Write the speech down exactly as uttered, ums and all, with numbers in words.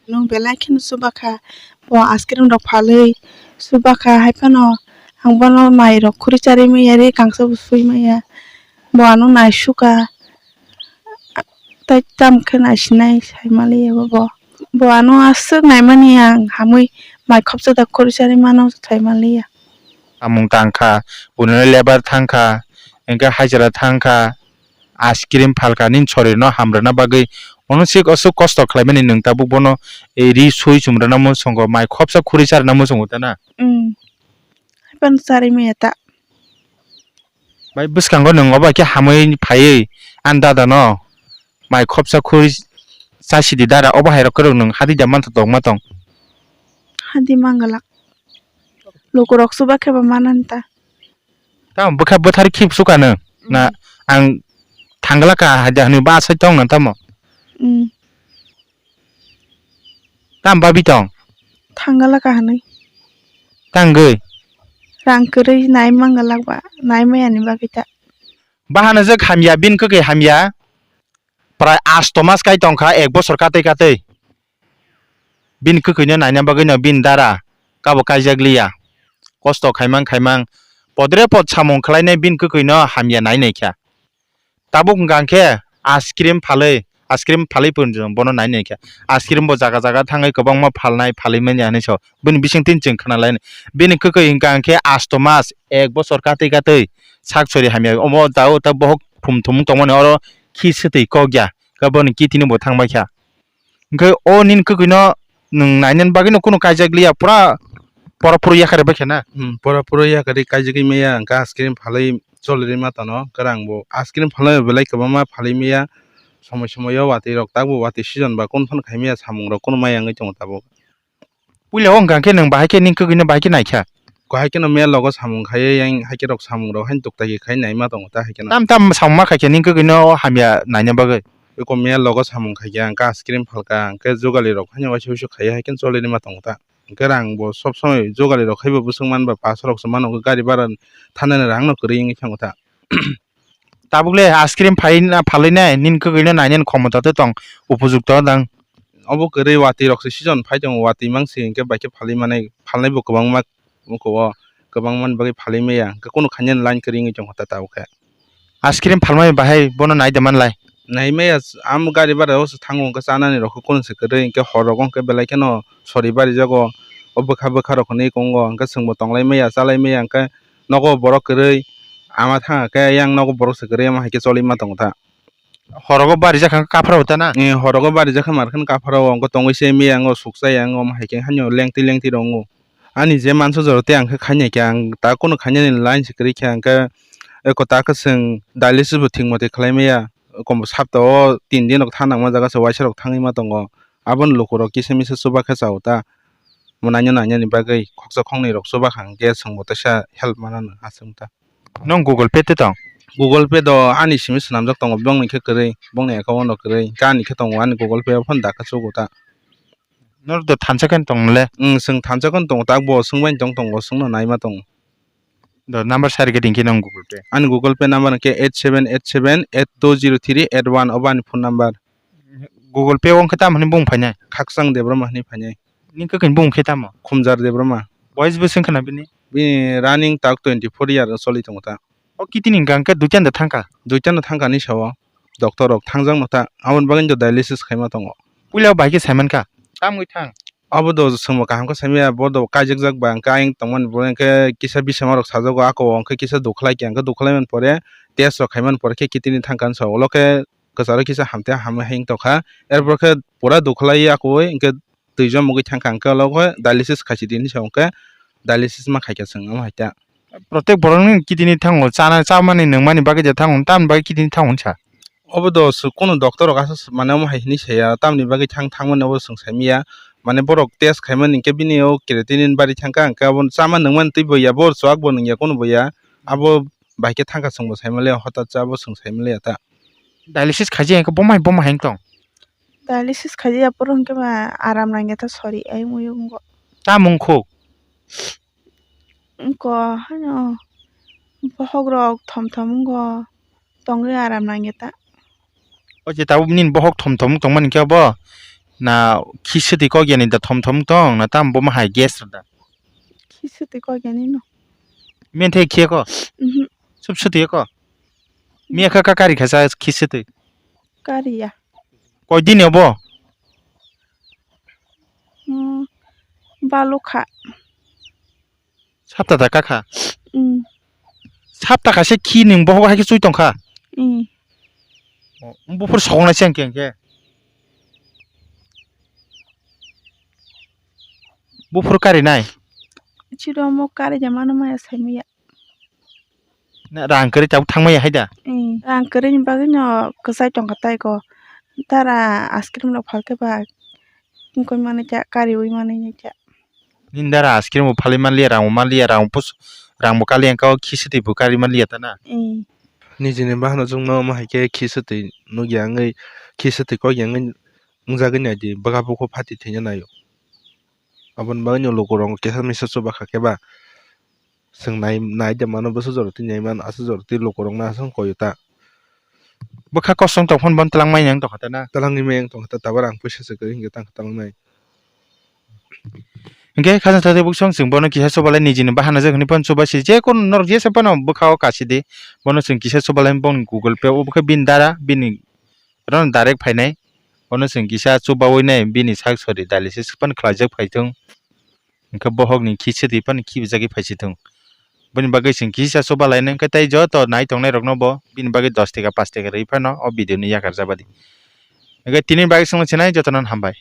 Nwng belai kheno chuba kha, bo ice cream rok phalwi chuba kha, hai phano ang bono mai rok khuri charwi manya, ri kangsa bo sui manya, bo ano naisukha, tei tamo khe naisinai sai manliya bo, bo ano aswk naimani ang hamwi mai khopsa da khuri charwi mano sai manliya. Samung tang kha, buino lebar thang kha, hwnkhe hajra thang kha, ice cream phalka nini sorirno hamrwna bagwi. Ono sik aswk kosto khlaimani nwng tabuk bono, eh, ri sui chumrwna muchungo, mai khopsa khuri charwna muchungo ta na? Mm. Haiphano charwi manya ta. Bai bwskango nwng obo khe hamwi phaiwi ani dada no mai khopsa khuri chasidi dara, obo hai rok kwrwng nwng hadi da mantha tongma tong. Hadi mangalak. Lukurok chuba khe bo manani ta. Tamo bwkha bwthar khip sukha nwng. Na, mm, ang thangla ka haida hwnwi ba sai tong nang tamo. Mm. Tam babi tong. Thangla ka hwnwi. Tangwi. Rang kwrwi nai mangalak ba, nai maya ni bagwi ta. Bahano je hamya, bini kwkwi hamya. Prai asto mas kai tong kha, ek bosor katwi katwi. Bini kwkwino naina bagwino bini dara kabo kaijak liya. Kosto khaimang khaimang podre pod samung khlainai bini kwkwino hamya nai nai kha. Tabuk hwnkha hwnkhe ice cream phalwi, ice cream phalwi pwnjwng bono nai nai kha. Ice cream bo jaga jaga thangwi kwbangma phalnai phalwi manya hinwi sao. Bini bising tini chwng khna lai. Bini kwkwi hwnkha hwnkhe asto mas ek bosor katwi katwi sak sori hamya. Omo jao ta bohok thum thum tongmani oro khi swtwi kok ya. Khe boni kidney bo thang bai kha. Hwnkhe o nini kwkwino nwng nainani bagwino kunu kaijak liya, pura pora poro yakarwi bai khe na? Hmm, pora poro yakarwi kaijagwi maya, hwnkhe ice cream phalwi cholirwi ma tono, kwrang bo ice cream phalwi belai kwbangma phalwi maya, somoi somoi o watwi rok tabuk watwi season ba kunu phano khai maya, samung rok kunu maya wngwi tongo tabuk. Puila o wngkha khe nwng bahai khe nini kwkwino bahai khe naikha? Ko hai kheno mel logo samung khai yang hai khe rok samung rok haino tuktai khai naima tongo ta hai kheno. Tam tam samung ma khai khe nini kwkwino o hamya naina bagwi? Eko mel logo samung khai khe ang khe ice cream phalka ang khe jogali rok haino waisa waisa khai hai kheno choli rima tongo ta. Hwnkhe rang bo sob somoi jogali rok khai bo bwswk man ba paso rok se mano gari bara thanani rang no kwrwi wngwi thango ta. Tabuk le ice cream phalwi na, phalwi nai, nini kwkwino nainani khomota tei tong, upojukto dang. Obo kwrwi watwi rok se season phai tongo, watwi mang se hwnkhe bai khe phalwi manai, phalnai bo kwbangma, oko o kwbangma ni bagwi phalwi maya, hwnkhe kunu khainani line kwrwi wngwi tongo ta tabuk khe. Ice cream phalmani bahai bono nai de manlai? Nai maya, amo gari bara o se thango, hwnkhe chanani rok khe kunu se kwrwi, hwnkhe hor rogo hwnkhe belai kheno sori barijago, o bwkha bwkha rok hinwi kongo, hwnkhe chwngbo tonglai maya, chalai maya, hwnkhe nogo borok kwrwi ama thang khe yang nogo borok se kwrwi, omo hai khe choli ma tongo ta. Horogo barijak kha kaphra o ta na? Eh, horogo barijak kha mar khe kaphra o, hwnkhe tongwi se maya, ang o suksa ya, ang o omo hai khe haino lengtwi lengtwi rongo. Ani je mansa jora tei ang khe khainai khe, ang ta kunu khainani line se kwrwi khe, ang khe eko ta khe chwng dialysis bo thik motwi khlai maya, kombo sapta o tin din rok tha nangma jaga se waisa rok thangwi ma tongo. Aboni lukurok kisa misa chuba khe cha o ta. Mwnaino nainani bagwi khoksa khoknwi rok chuba kha hwnkhe chwngbo teisa help mananw aswk ta. Nwng Google Pay tei tong? Google Pay do ani simi swnamjak tongo, bongni khe kwrwi, bongni account o kwrwi, hwnkhe ani khe tongo, ani Google Pay o phano dakha chugo ta. Norok do thansa khe tong le? Nwng, chwng thansa khe tong tak, bo swngbai tong tongo, swngno naima tongo. Do number sari khe din khe nwng Google Pay? Ani Google Pay number hwnkhe eight seven eight seven eight two zero three eight one, obo ani phone number. Google Pay o wng khe tamo hwnwi bung phainai? Khakchang Debbarma hwnwi phainai. Nini kwkwi bung khe tamo? Khumjar Debbarma. Boyes bwswk wng khna bini? Bini running tak twenty four year choli tongo ta. O kidney ni hwnkha hwnkhe duitan da thangkha? Duitan da thangkha ni sao. Doctor rok thangjak no ta. Aboni bagwi do dialysis khaima tongo. Puila o bai khe saiman kha. Tamwi thang. Abo do chwngbo kaham khe saimaya, bo do kaijakjak ba hwnkhe ayang tongmani bo hwnkhe kisa bisama rok sajago ako o hwnkhe kisa dukhlai khe hwnkhe dukhlai man pore test rok khaimani pore khe kidney thangkha hinwi sa ulo khe kwcharo kisa hamtwi hamwi hai wng tongkha. Erpor khe pura dukhlai akoi hwnkhe twi jomogwi thangkha hwnkhe ulo khe dialysis khaisidi hinwi sa hwnkhe dialysis ma khaikha chwng omo hai ta. Protek borokni kidney thango chana chamani nungmani bagwi je thango tamni bagwi kidney thango hinsa. Obo do su-, kunu doctor rok aswk mane omo hai hinwi saya, tamni bagwi thang thangmani obo chwng saimanya. Mane borok test khaimani hinkhe bini o creatinine bari thangkha, hinkhe abo chama nungmani twi bo ya, bo chuak bo nungya kunu bo ya. Abo bai khe thangkha chwngbo saimaliya, hotat cha abo chwng saimaliya ta. Dialysis khaijak hinkhe boma hai boma hai wng tong? Dialysis khaijak ya phuru hinkhe ba aram nangya ta sori ai mui wngkha. Tamung khuk? Wngkha haino bohok rok thom thom wngkha. Tongwi aram nangya ta. O je tabuk nini bohok thom thom wng tongmani khe abo Na khi swtwi kok yani da thom thom tong na tam bo ma hai gas rw da. Khi swtwi kok yani no. Menthe khiya ko. Mhm. Sup swtwi ko. Miya kha ka kari kha sa khi swtwi. Kari ya. Koi din obo? Hmm, balukha. Sapta da kakha? Hmm. Sapta kaisa khi nwng bohogo hai khe chui tongkha? Hmm. Buphur soknai se hwnkhe hwnkhe? Buphur karinai? Chiro mo kari ja mano maya sai maya. Na rang kwrwi tabuk thangmaya hai da? Hmm. Rang kwrwini bagwino kwchai tongkha tei ko. Dara ice cream rok phalkhe ba wngkoi manwi cha, kariui manwi cha. Nini dara ice cream bo phalwi manliya, rang bo manliya, rang bo pus-, rang bo kaliya, wngkha o khi swtwi bo kari manliya ta na? Hmm. Nijini bahanok chwngno omo hai khe khi swtwi nukya wngwi, khi swtwi kokya wngwi wngjagwi naidi, bwkha bukhuk phati thwina naio. Aboni bagwino lukurok kisa misa chuba kha khe ba. Chwng nai, nai de mano, bwswk jora twi nai mano, aswk jora twi lukurokno aswk koyo ta. Bwkha kosong tong phano bono twlangmani wng tongkha ta na? Twlangwi maya wng tongkha ta, tabuk ang puisa se kwrwi hinkhe tang twlangnai. Hinkhe khajang thai bwswk chwng bono kisa chubalai nijini bahanajak hinwi phano chubaisi, je kono norok jesa phano bwkha o kasidi, bono chwng kisa chubalai boni Google Pay o bwkha bini dara bini Oro direct phainai, bono chwng kisa chubaui nai bini sak sori dialysis phano khlaijak phaithung, hwnkhe bohokni khi swtwi phano khibijagwi phaisithung. Boni bagwi chwng kisa chuba lainai, hwnkhe tei joto nai tongnairokno bo bini bagwi dos taka, pash taka rwui phano o video no yakarjabadi. Hwnkhe tini bagwi chwngno chinai jotono hambai.